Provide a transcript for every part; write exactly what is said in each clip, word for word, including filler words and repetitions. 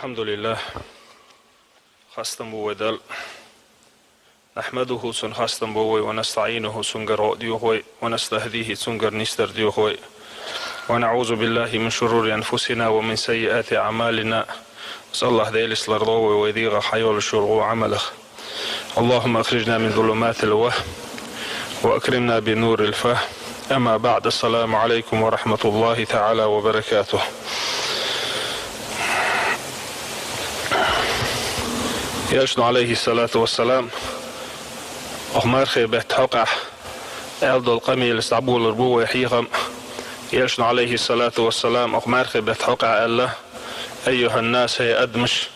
الحمد لله. Хастам бу вай Далла. نحمده, цунна хастам бу вай, ونستعينه, цунгара гӀо доьху вай, ونستهديه, цунгара нисдар доьху вай. ونعوذ بالله من شرور أنفسنا ومن سيئات أعمالنا. Веза АллахӀ, Дела, лардойла вай вай дегӀа хьайолуш йолу гӀо Ӏамалех. اللهم أخرجنا من ظلمات الوهم وأكرمنا بنور الفهم. أما بعد، السلام عليكم ورحمة الله تعالى وبركاته. Элчано, عليه الصلاة والسلام, оха мархий бетта хьокъехь аьлла долу къамелаца дӀаболор бу вай хьехам. Элчано, عليه الصلاة والسلام, оха мархий бетта хьокъехь аьлла: أيها الناس, хӀей адамаш,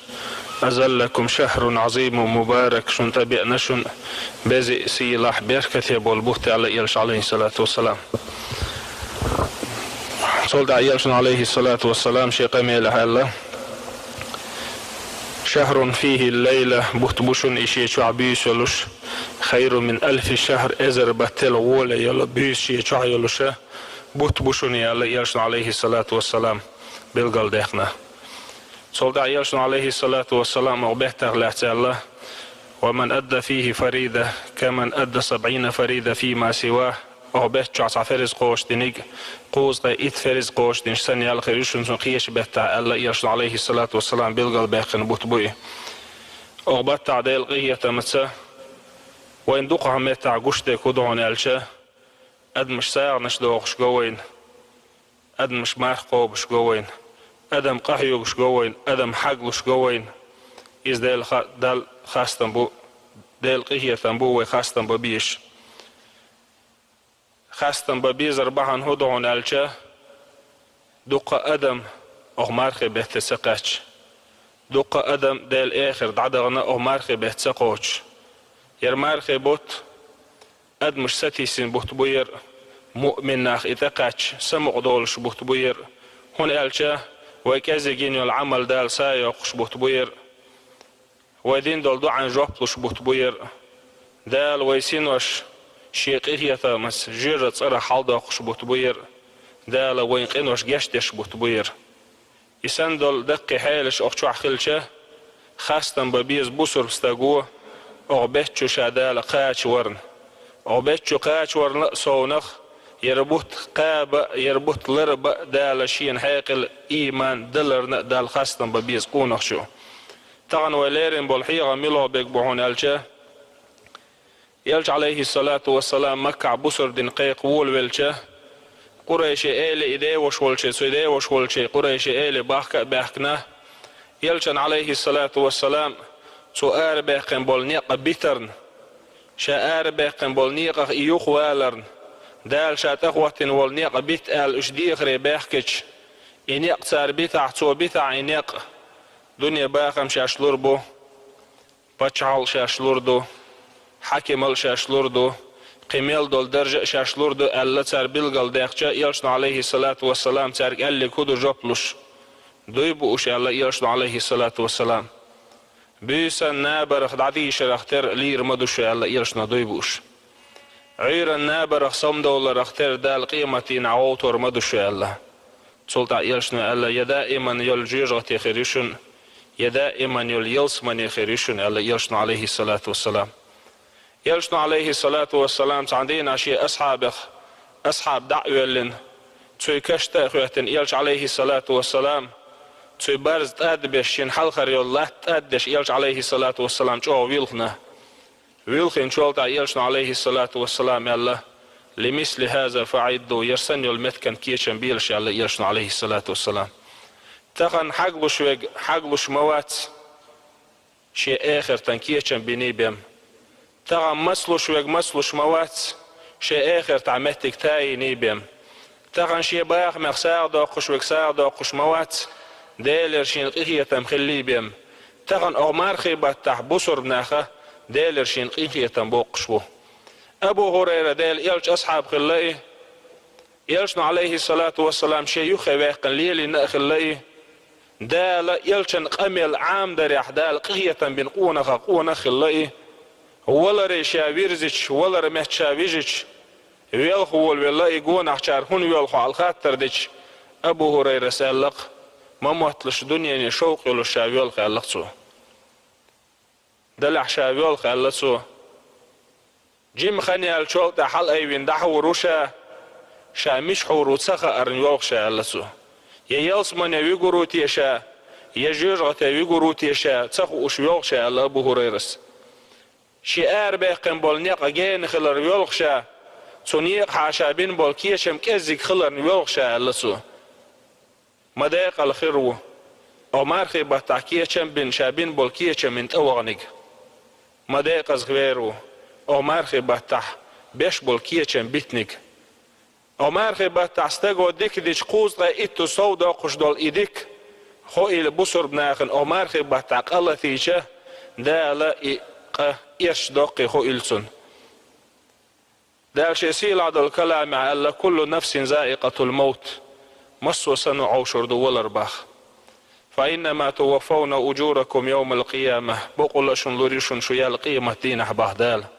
أظلكم شهر عظيم مبارك, шуна тӀебеана шуна беза, сийлахь, беркате болу бутт, аьлла Элчано, عليه الصلاة والسلام. Цул тӀаьхьа Элчано, عليه الصلاة والسلام, шен къамелехь аьлла: شهر فيه الليلة, бутт бу шуна и шен чохь буьйса йолуш, خير من ألف شهر, эзар баттал гӀоле йолу буьйса шен чохь йолуша бутт бу шуна, аьлла Элчано, عليه الصلاة والسلام, билгалдаьккхина. Цул тӀаьхьа Элчано, عليه الصلاة والسلام, оха беттах лаьцна аьлла: ومن أدى فيه فريضة كمن أدى سبعين فريضة فيما سواه. Оха бетта чохь цхьа фарз кхочушдинарг, кхузткъе итт фарз кхочушдинарш санна ял хир ю шуна цунна кхечу беттахь, аьлла Элчано, عليه الصلاة والسلام, билгалбаьккхина бутт бу и. Оха баттахь Делан къинхетамца вайна дукхахьа меттахь гуш дерг хӀун ду хьуна аьлча, адамаш сагӀанаш дохуш го вайна, адамаш марха кхобуш го вайна, адам къахьоьгуш го вайна, адам хьаглуш го вайна. Иза Дела ха-, Далла хастам бу, Делан къинхетам бу вай хастам бан безаш. Хастам бан безар бахьана хӀун ду хьуна аьлча, дуккха адам оха мархий бетта ца кхаьчча, дуккха адам Делан эхарт дӀадахана оха мархий бетта ца кхочуш. Яра мархий бутт адамаш сатийсина бутт бу яра, муъмин нах и тӀекхаьчча, самукъадолуш бутт бу яра, хӀунда аьлча вай кӀезиг йина йолу Ӏамал Дала сов йоккхуш бутт бу яра. Вай дина долу доӀанна жоп луш бутт бу яра. Дала вай синош Шен къинхетамца жоьжахати цӀарах хьаладоккхуш бутт бу яра. Дала вайн къинош гечдеш бутт бу яра. И санна долу даккхий хьелаш оха чохь хилча, хастам бан беза бусурба стаго оха бетта чу ша Дала кхачаварна. Оха бетта чу кхачаварна а совнах, яра бутт кхаба а, яра бутт ларба а Дала Шена хьекъал, ийман даларна а Далла хастам бан беза къонах чу. Тахана вай леррина болу хьехам муьлха берг бу хьуна аьлча, Элча, Ӏалайхиссалату вассалам, Маккахь бусурба дин кхайкха волавелча, къурайшийн эле и деваш волчу, цу деваш волчу къурайшийн эле бахка а баьхкина, Элчан, Ӏалайхиссалату вассалам, цо арабаьккхина болу некъ битарна, ша арабаьккхина болу некъах и юхаваларна, Дала ша тӀехӀоттийна волу некъ бита аьлла уьш дехаре баьхкича, и некъ цара битахь, цо битахь и некъ, дуьне бахам шаьш лур бу, пачхьалкх шаьш лур ду, хьакимал шаьш лур ду, кхин мел долу даржа а шаьш лур ду аьлла цара билгалдаьккхича, Элчано, Ӏалайхиссалату вассалам, цаьрга аьллиг хӀун ду жоп луш? Дуй бу уьш аьлла Элчано, Ӏалайхиссалату вассалам. Буьйсан набарх дӀадийшарах терра лийр ма ду шу аьлла Элчано, дуй бу уьш. Ӏуьйран набарх самадовларах терра Дала къематдийнахь гӀовттор ма ду шу аьлла. Цул тӀаьхьа Элчано аьлла: «Я даиман йолу жоьжахати хир ю шуна, я даиман йолу ялсамани хир ю шуна», аьлла Элчано, Ӏалайхиссалату вассалам. Элчано, Ӏалайхиссалату вассалам, цхьана дийнахь шен асхьабех асхьаб дӀа а воьллина, цуьнан каш тӀе а хӀоьттина, Элча, Ӏалайхиссалату вассалам, цуьнан барз тӀадбеш, шена хьалхара йолу латта тӀаддеш, Элча, Ӏалайхиссалату вассалам, чӀогӀа вилхина. Вилхинчул тӀаьхьа Элчано, Ӏалайхиссалату вассалам, аьлла: «Лимисли хаза фаӀидду, яра санна йолу меттиган кечам белаш», аьлла Элчано, Ӏалайхиссалату вассалам. Тахана хьаглуш верг хьаглуш ма вац, шен эхартан кечам биний бен. Тахана мацлуш верг мацлуш ма вац, шен эхартахь меттиг тайиний бен. Тахана шен бахамех сагӀа доккхуш верг сагӀа доккхуш ма вац, Делера шена къинхетам хиллий бен. Тахана оха мархий баттахь бусурба наха Делера шена къинхетам боккхуш бу. Абу ХӀурайра, Делан Элчан асхьаб хилла и, Элчано, Ӏалайхиссалату вассалам, шен юххе ваьккхина лелийна а хилла и, Дала Элчан къамел Ӏамадарехь Дала къинхетам бина къонахах къонах а хилла и, валаре ша вирзича, валар метта ша вижича, велха волавелла и, гонахчара хӀунда воьлху аьлла хаттар дича, Абу ХӀурайрас аьлла-кх: ма мотталуш дуьнене шовкъ йолуш ша воьлху, аьлла цо. Делахь ша воьлху, аьлла цо. Жима хан яьллачул тӀаьхьа хьалаайвина дӀахьур ву ша, ша мичахь хьур ву ца хаарна воьлху ша, аьлла цо. Я ялсамане вуьгур ву те ша, я жоьжахате вуьгур ву те ша, ца хууш воьлху ша, аьлла Абу ХӀурайрас. Шен арабаьккхина болу некъ гена хиларна воьлху ша, цу некъахь ша бина болу кечам кӀеззиг хиларна воьлху ша, аьлла цо. Ма декъала хир ву, оха мархий баттахь кечам бина, ша бина болу кечамна тӀеваханиг. Ма декъаза хир ву, оха мархий баттахь беш болу кечам битиниг. Оха мархий баттахь стага дика дича кхузткъе итту сов доккхуш долу и дика, хӀокху бусурба нахана оха мархий баттахь къа латийча, Дала и къа эшча доккхий хӀокху цунна. Дала шен сийлахь долу каламехь аьлла: «Куллу нафсин заикъатул маут». Массо а санна Ӏовшур ду валар боху. «Фа иннама туваффавна уджуракум йовмал къияма». Бакъволуш шуна лур ю шуна шу ял къемат дийнахь боху Дала.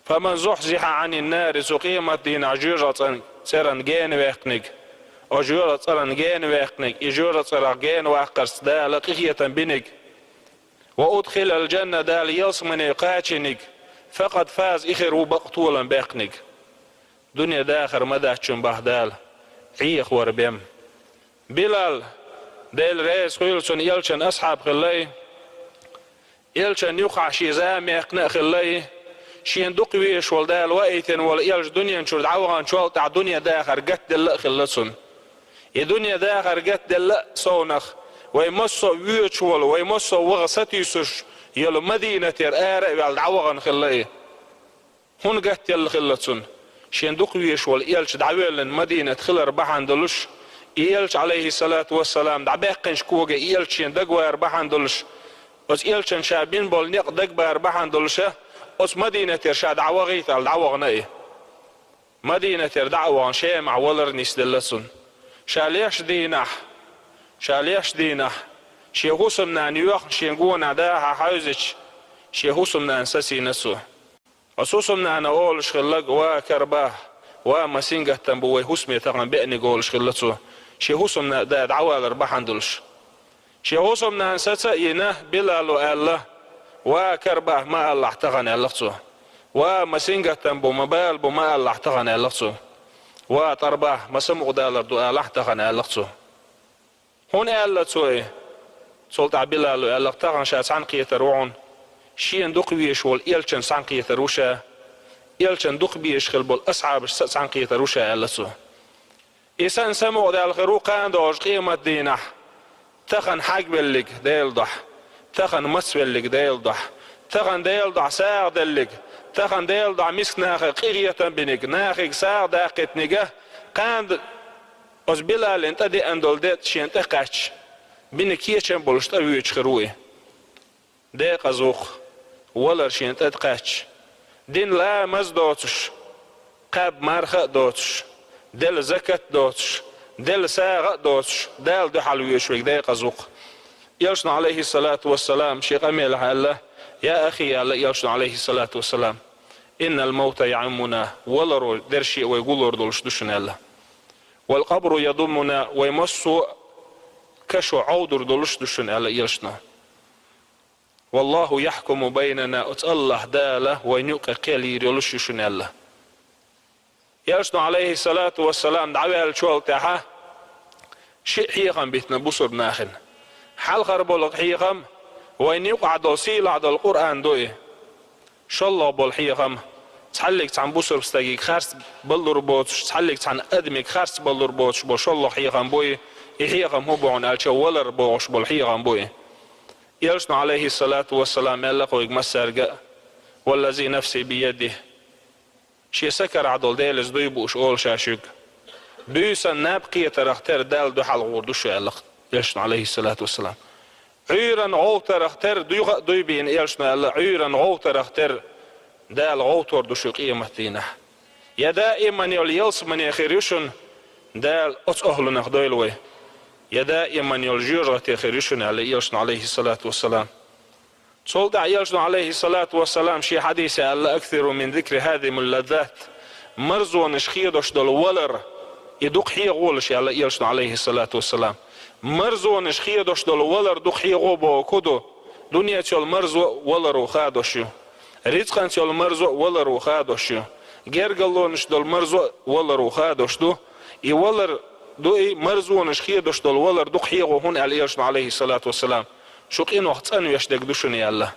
«Фаман зухьзихьа Ӏанин нари», цу къемат дийнахь жоьжахати цӀеран гена ваьккхиниг, оцу жоьжахати цӀеран гена ваьккхиниг, и жоьжахати цӀарах гена ваккхарца Дала къинхетам биниг. «Ва удхилал джанна», Дала ялсамане кхачийниг, «факъад фаз», и хир ву бакъ толам баьккхиниг. Дуьне дахар ма дац шуна боху Дала, Ӏехавар бен. Билал, Дела реза хуьлда цунна, элчан асхьаб хилла и, элчан юкъахь шен зама яьккхина а хилла и, шена дукха везаш волу Дала ваийтина волу элча дуьнен чуьра дӀаваханчул тӀаьхьа дуьне дахар гатделла а хилла цунна. И дуьне дахар гатделла а совнах, вай массо а воьдуш волу, вай массо а ваха сатуьйсуш йолу Мадинатера ара а ваьлла дӀавахана хилла и. ХӀунда гатделла хилла цунна? Шена дукха везаш волу элча дӀавоьллина Мадинат хилар бахьана долуш, и элча, Ӏалайхиссалату вассалам, дӀабаьккхинчу коге и элча шена дагавар бахьана долуш, оцу элчан ша бина болу некъ дагабар бахьана долуша, оцу Мадинатера ша дӀавахийта аьлла дӀавахана и. Мадинатера дӀа а вахана, Шемахь валар нисделла цунна. Ша леш дийнахь, ша леш дийнахь, шен хӀусамнана йоьхна шен гонахь дахьа хьаьвзича, шен хӀусамнана сацийна цо. Оцу хӀусамнана олуш хилларг: «Ва Карба, ва, ма сингаттам бу вай хӀусаме тахана беаниг», олуш хилла цо, шен хӀусамнана да дӀавалар бахьана долуш. Шен хӀусамнана саца а йина, Билало аьлла: «Ва, Карба, ма алалахь тахана», аьлла цо. «Ва, ма сингаттам бу, ма бала бу, ма алалахь тахана», аьлла цо. «Ва, ТӀарба, ма самукъадалар ду алахь тахана», аьлла цо. «ХӀунда аьлла цо и?» Цул тӀаьхьа Билало аьлла: «Тахана ша цхьаьна кхетар ву хьуна. Шена дукха везаш волу элчанца цхьаьна кхетар ву ша. Элчанна дукха безаш хилла болу асхьабашца а цхьаьна кхетар ву ша», аьлла цо. И санна самукъадаьлла хир ву кхана догӀучу къемат дийнахь: тахана хьагвеллиг Делан дуьхьа, тахана мацвеллиг Делан дуьхьа, тахана Делан дуьхьа сагӀа деллиг, тахана Делан дуьхьа миска нахе къинхетам биниг, нахе сагӀа даккхийтиниг а. Кхана д-, оцу Билалина тӀедеана долу де шена тӀекхаьчча, бина кечам болуш тӀевоьдуш хир ву и. Декъаза ву-кх, валар шена тӀе а кхаьчча, дина ламаз а доцуш, кхаьбна марха а доцуш, делла закат а доцуш, делла сагӀа а доцуш, Дала дуьхьал воьдуш верг декъаза ву-кх. Элчано, Ӏалайхиссалату вассалам, шен къамелехь аьлла: «Я ахи», аьлла Элчано, Ӏалайхиссалату вассалам, «иннал маута яӀуммуна», валаро дерриге а вай гулор долуш ду шуна аьлла. «Вал къабру ядуммуна», вай массо а кашо Ӏовдур долуш ду шуна аьлла Элчано. «Валлаху яхкуму байнана», оцу АллахӀ Дала вайна юккъе кхел йийр йолуш ю шуна аьлла. Элчано, Ӏалайхиссалату вассалам, дӀаваьллачул тӀаьхьа шиъ хьехам битина бусурба нахана. Хьалхара болу хьехам вайна юкъахь долу сийлахь долу Къуръан ду и. ШолгӀа болу хьехам цхьаллиг цхьана бусурба стагиг харц баллур боцуш, цхьаллиг цхьана адамиг харц баллур боцуш болу шолгӀа хьехам бу и. И хьехам хӀун бу хьуна аьлча, валар бохуш болу хьехам бу и. Элчано, Ӏалайхиссалату вассалам, аьлла-кх вайга массаьрга а: «Валлази нафси биядихи». Шен са карахь долу Дела иза дуй бууш олу ша шуьга. Буьйсан наб кхетарах тера Далла дуьхьал гӀур ду шу, аьлла-кх Элчано, Ӏалайхиссалату вассалам. Ӏуьйранна гӀовтарах тера, дуьйха а дуй бийна Элчано аьлла, Ӏуьйранна гӀовтарах тера Дала гӀовтор ду шу къемат дийнахь. Я даиман йолу ялсамане хир ю шуна, Дала оцу охӀлунах дойла вай. Я даиман йолу жоьжахате хир ю шуна, аьлла Элчано, Ӏалайхиссалату вассалам. Цул тӀаьхьа Элчано, Ӏалайхиссалату вассалам, шен хьадисе аьлла: «Аксиру мин зикри хазимил ладзат». Марзонаш хедош долу валар, и дукха хьехаволаш, аьлла Элчано, Ӏалайхиссалату вассалам. Марзонаш хедош долу валар дукха хьехо боху ду. Дунеца йолу марзо а валаро хадош ю. Рицкъанца йолу марзо а валаро хадош ю. Гергаллонаш долу марзо а валаро хадош ду. И валар ду, и марзонаш хедош долу валар дукха хьехо, хӀунда аьлла Элчано, алейхиссалату вассалам: «Шу къинойх цӀанвеш дерг ду шуна», – аьлла.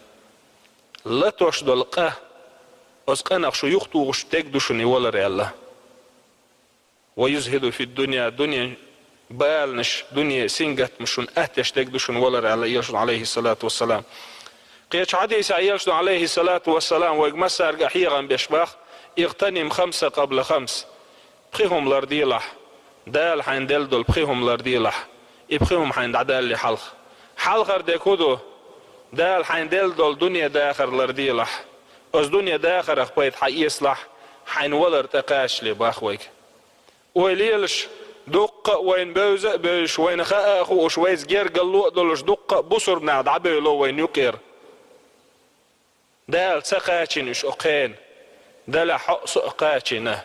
Латош долу къа, оцу къинах шу юхатухуш дерг ду шуна и валар, аьлла. «Ва юзхиду фид-дунья», дуьнен баланаш, дуьнен сингаттамаш шуна аттеш дерг ду шуна валар, аьлла Элчано, алейхиссалату вассалам. Кхечу хьадисехь Элчано, алейхиссалату вассалам, вайга массаьрга а хьехам беш боху: «Игътаним хамса къабла хамс». Пхи хӀума ларделахь, Дала хьайна делла долу пхи хӀума ларделахь, и пхи хӀума хьайна дӀадалале хьалха. Хьалхара дерг хӀун ду? Дала хьайна делла долу дуьнен дахар ларделахь. Оцу дуьнен дахарах пайда хьаэцалахь, хьайн валар тӀекхачале боху вайга. Ойла елаш, дуккха а вайна бевза а бевзаш, вайна хаа а хууш, вайца гергалло а долуш, дуккха а бусурба нах дӀабевлла вайна юкъера. Дала ца кхачийна уьш окху хенахь. Далла хьо а, со а кхачийна.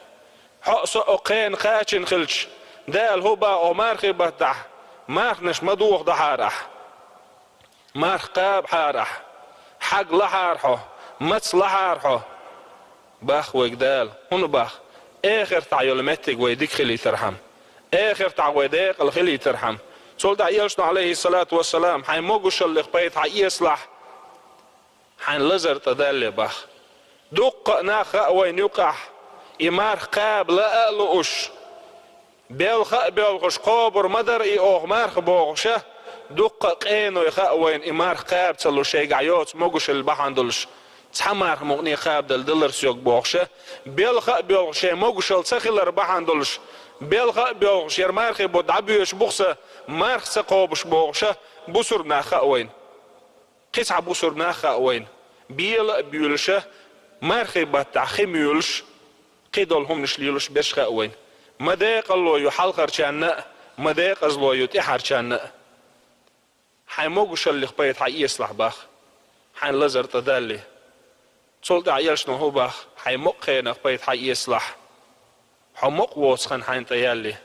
Хьо а, со а окху хенахь кхачийна хилча, Дала хӀун боху, оха мархий баттахь марханаш ма дохадахьара ахь. Марха кхабахьара ахь. Хьаг лахьара хьо, маца лахьара хьо. Боху вайга Дала. ХӀунда боху? Эхартахь йолу меттиг вай дика хилийтархьама. Эхартахь вай декъала хилийтархьама. Цул тӀаьхьа Элчано, алейхиссалату вассалам, хьайн могушаллех пайда хьаэцалахь, хьайн лазар тӀедалале боху. Дуккха а нах хаьа вайна юкъахь, и марха кхаба лаа а лууш, белха а боьлхуш, кхобур ма дара и оха марха бохуш а, дуккха а къиной хаьа вайна и марха кхаба ца луш шайгахь йоцу могушалла бахьана долуш. Цхьа марха мукъане кхаба дала далар соьга бохуш а, белха а боьлхуш шайн могушалла ца хилар бахьана долуш, белха а боьлхуш яра мархий бутт дӀабоьдуш бу-кх сан, марха ца кхобуш бохуш а, бусурба нах хаьа вайна. Кхин цхьа бусурба нах хаьа вайна, бела а буьйлуш а, мархий баттахь хи муьйлуш, кхин долу хӀуманаш лелош берш хаьа вайна. Ма декъало ю хьалхарчарна а, ма декъазло ю тӀаьхьарчарна а. Хьайн могушаллех пайда хьаэцалахь боху, хьайн лазар тӀедалале. Цул тӀаьхьа Элчано хӀун боху, хьайн мукъа хенах пайда хьаэцалахь. Хьо мукъа воцу хан хьайна тӀеялале.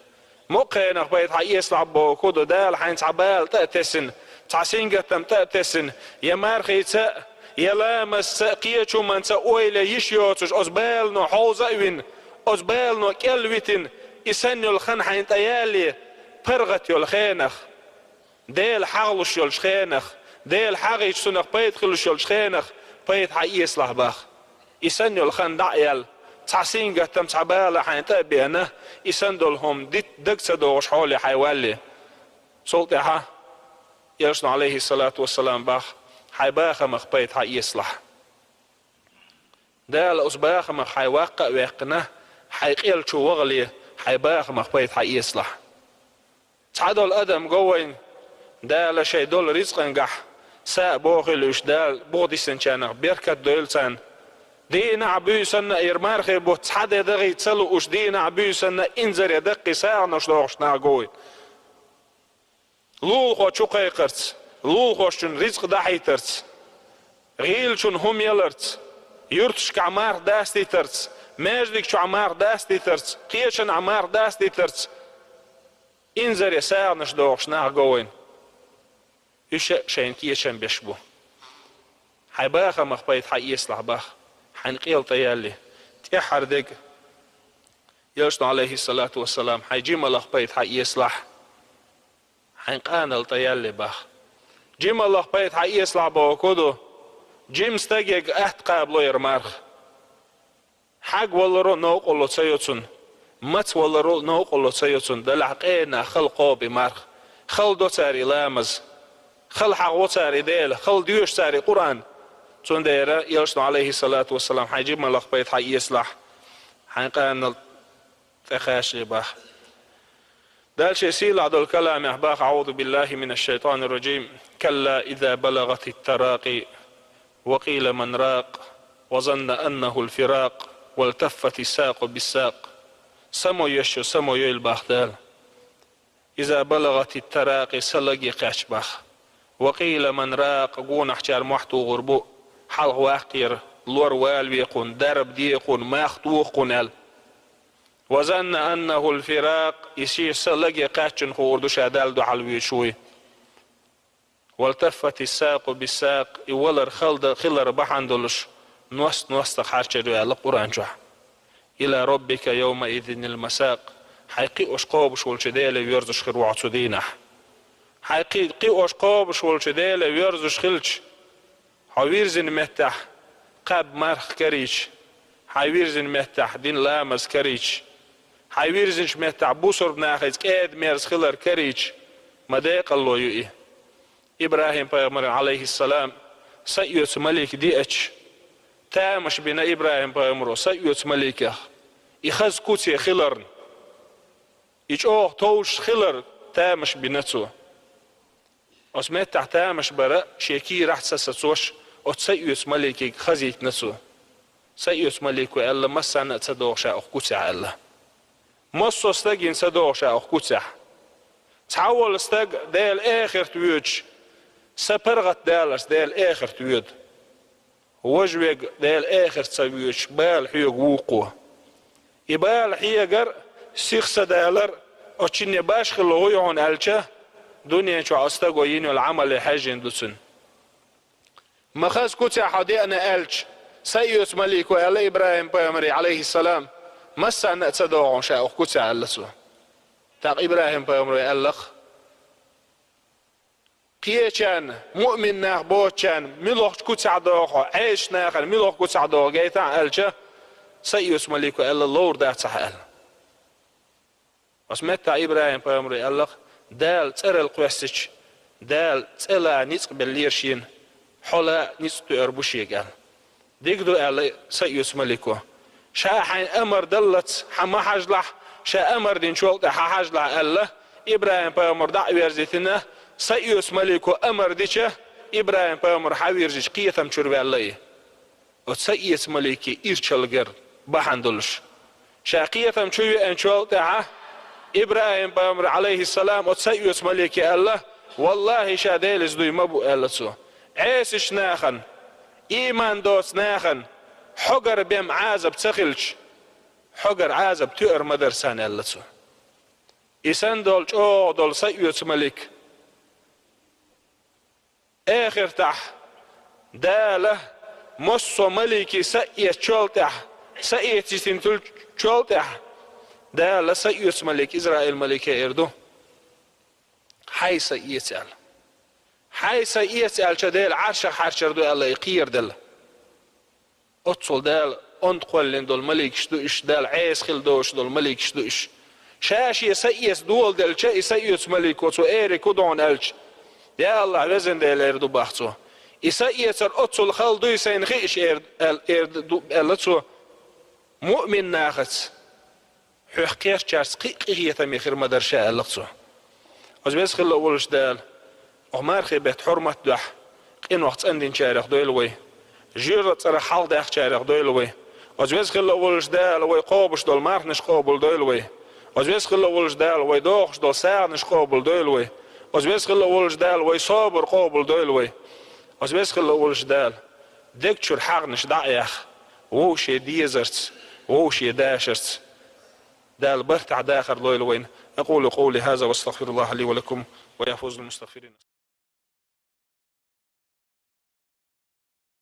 Мукъа хенах пайда хьаэцалахь боху хӀун ду, Дала хьайна цхьа бала тӀе а тесна, цхьа сингаттам тӀе а тесна, я мархица а, я ламазца а, кхечу хӀуманца а ойла йиш йоцуш, оцу балано хьовза а вина, оцу балано кӀел витина, и санна йолу хан хьайна тӀеялале, паргӀат йолу хенах. Дела хьагӀ луш йолчу хенах, Дела хьагӀ йича цунах пайда хилуш йолчу хенах пайда хьаэцалахь боху. И санна йолу хан дӀа а яьлла, цхьа сингаттам, цхьа бала хьайна тӀе а беана, и санна долу хӀума дитта даг ца догӀуш хьоле хьайн валале. Цул тӀаьхьа Элчано, алейхиссалату вассалам, боху, хьайн бахамах пайда хьаэцалахь. Дала оцу бахамах хьайн ваккха а ваьккхина, хьайн къел чу вахале, хьайн бахамах пайда хьаэцалахь. Цхьадолу адам го вайна, Дала шайн долу рицкъангахь са а бохийла уьш, Дала буха дисинчарнах беркат дойла царна. Дийнахь а, буьйсанна а яра мархий бутт цхьа де дахийта ца лууш, дийнахь а, буьйсанна а инзаре даккхий сагӀанаш дохуш нах го вайна. Лулахо чу кхайкхарца, лулахошчун рицкъ дахьийтарца, гӀийлачун хӀума яларца, юьрташкахь марха дастийтарца, маьждиг чохь марха дастийтарца, кхечанхьа марха дастийтарца, инзаре сагӀанаш дохуш нах го вайна. Уьш а шайна кечам беш бу. Хьайн бахамах пайда хьаэцалахь боху, хьайн къел тӀеялале. ТӀаьххьара дерг, Элчано, алейхиссалату вассалам, хьайн жималах пайда хьаэцалахь, хьайн къанал тӀеялале боху. Жималах пайда хьаэцалахь боху хӀун ду? Жима стаге атта кхаба ло яра марха. Хьаг валаро а новкъарло ца йо цунна, маца валаро а новкъарло ца йо цунна, делахь къена хала кхоба и марха, хала до цара и ламаз, хала хьагӀо цара и Дела, хала доьшу цара и Къуръан. Цундела Элчано, алейхиссалату вассалам, хьайн жималах пайда хьаэцалахь, хьайн къанал тӀекхачале боху. Дала шен сийлахь долу каламехь боху: «أعوذ بالله من الشيطان الرجيم. كلا إذا بلغت التراقي وقيل من راق وظن أنه الفراق والتفت الساق بالساق». Само йош йолу, само йойла боху Дала. «إذا بلغت التراقي», са лаге кхаьчча боху. «وقيل من راق», гонахчара мохь тухур бу, хьалха ваккхера, лор валаве кхунна, дарба де кхунна, мах тоха кхунна аьлла. وظن أنه الفراق, и шен са лаге кхаьчча хуур ду ша Далла дуьхьал воьдуш вуй. والتفت الساق بالساق, и валар хала д-, хилар бахьана долуш, ност ностах хьарчар ю аьлла Къуръан чохь. إلى ربك يومئذ المساق. Хьайн кхиош кхобуш волчу Деле воьрзуш хир ву хьо цу дийнахь. Хьайн кхи-, кхиош кхобуш волчу Деле воьрзуш хилча, хьо вирзина меттехь кхаба марха карийча, хьайн вирзина меттехь дина ламаз карийча, хьайн вирзинчу меттехь бусурба нахаца кӀеда-мерза хилар карийча, ма декъалло ю и. ИбрахӀим-пайхамар, Ӏалайхиссалам, са оьцу малик деача, тамаш бина ИбрахӀим-пайхамаро са оьцу маликех, и хаза куц хиларна, и чӀогӀа товш хилар тамаш бина цо. Оцу меттехь тамаш бара шен кийрахь ца сацош, оцу са оьцу маликега хазийтина цо. Са оьцу малико аьлла: «Массарна а ца догӀу ша оха куцехь», — аьлла. «Массо а стагана ца догӀу ша оха куцехь. Цхьа а волу стаг Делан эхарта воьдуш, сан паргӀат даларца Делан эхарта воьду. Важа верг Делан эхарта ца воьдуш, бала хьоьгу вукхо. И бала хьегар, сих ца далар, оцу шинне башхалла гӀуй хьуна аьлча, дуьнен чохь оцу стаго йина йолу Ӏамале хьаьжжина ду цуьнан. Ма хаза куцехь хьо деана аьлча, са оьцу малико аьлла ИбрахӀим-пайхамаре, Ӏалайхиссалам, массарна а ца догӀу ша оха куцехь», — аьлла цо. ТӀаккха ИбрахӀим-пайхамаро аьллакх: «Кхечарна, муъмин нах боцучарна, муьлхачу куцехь догӀу хьо, Ӏесачу нахана муьлхачу куцехь догӀу гайтахьа», — аьлча, са оьцу малико аьлла: «Ловр дацахь», — аьлла. Оцу меттехь ИбрахӀим-пайхамаре аьллакх: «Дала цӀарал кхоьссича, Дала цӀе лан ницкъ беллера шена, хьо лан ницкъ тоьар бу шега», — аьлла. «Дика ду», — аьлла са оьцу малико. «Ша хьайна амар даллалц хьан ма хьажлахь, ша амар динчул тӀаьхьа хьан хьажлахь», — аьлла, ИбрахӀим-пайхамар дӀа а верзийтина, са оьцу малико амар дича, ИбрахӀим-пайхамар хьан вирзича кхетам чуьра ваьлла и. Оцу са оьцу малике ирчалгар бахьана долуш. Ша кхетам чу веанчул тӀаьхьа ИбрахӀим-пайхамар, Ӏалайхиссалам, оцу са оьцу малике аьлла: «ВаллахӀи, ша Делаца дуй ма бу», — аьлла цо. «Ӏесачу нахана, ийман доцу нахана хьогара бен Ӏазап ца хилча, хьогара Ӏазап тоьар ма дара царна», — аьлла цо. И санна долу чӀогӀа долу са оьцу малик. Эхартахь Дала массо а малике са а эцчул тӀаьхьа, са эцийсинчул тӀаьхьа, Дала са оьцу малик, Израил-малике эр ду: «Хьайн са эца», — аьлла. «Хьайн са эца», — аьлча, Дела Ӏаршах хьарчар ду аьлла, и кхераделла. Оццул Дала онда кхоьллина долу маликаш ду уьш, Дала Ӏеса хила доцуш долу маликаш ду уьш. Ша шен са эца доладелча, и са оьцу малико цо эри ку догӀун аьлча: «Я АллахӀ, везан Дела», — эр ду бах цо. «И са эцар оццул хала дуй сайна хиъаш», — эр, аьл-, эр ду, аьлла цо. «Муъмин нахаца хьох кхерчарца кхин а къинхетаме хир ма дара ша», — аьлла цо. Оцу веза хилла волуш Дала, оха мархи бетта хьурмат дуьхьа, къинойх цӀандинчарех дойла вай. Жоьжахати цӀарах хьалхадаьхначарех дойла вай. Оцу веза хилла волуш Дала вай кхобуш долу марханаш къобал дойла вай. Оцу веза хилла волуш Дала вай дохуш долу сагӀанаш къобал дойла вай. Оцу веза хилла волуш Дала вай собар къобал дойла вай. Оцу веза хилла волуш Дала дег чуьра хьагӀнаш дӀа а яьхна, вовшийн дезарца, вовшийн дашарца Дала бартахь дахар лойла вайна. أقول قولي هذا وأستغفر الله لي ولكم ويحفظ المستغفرين.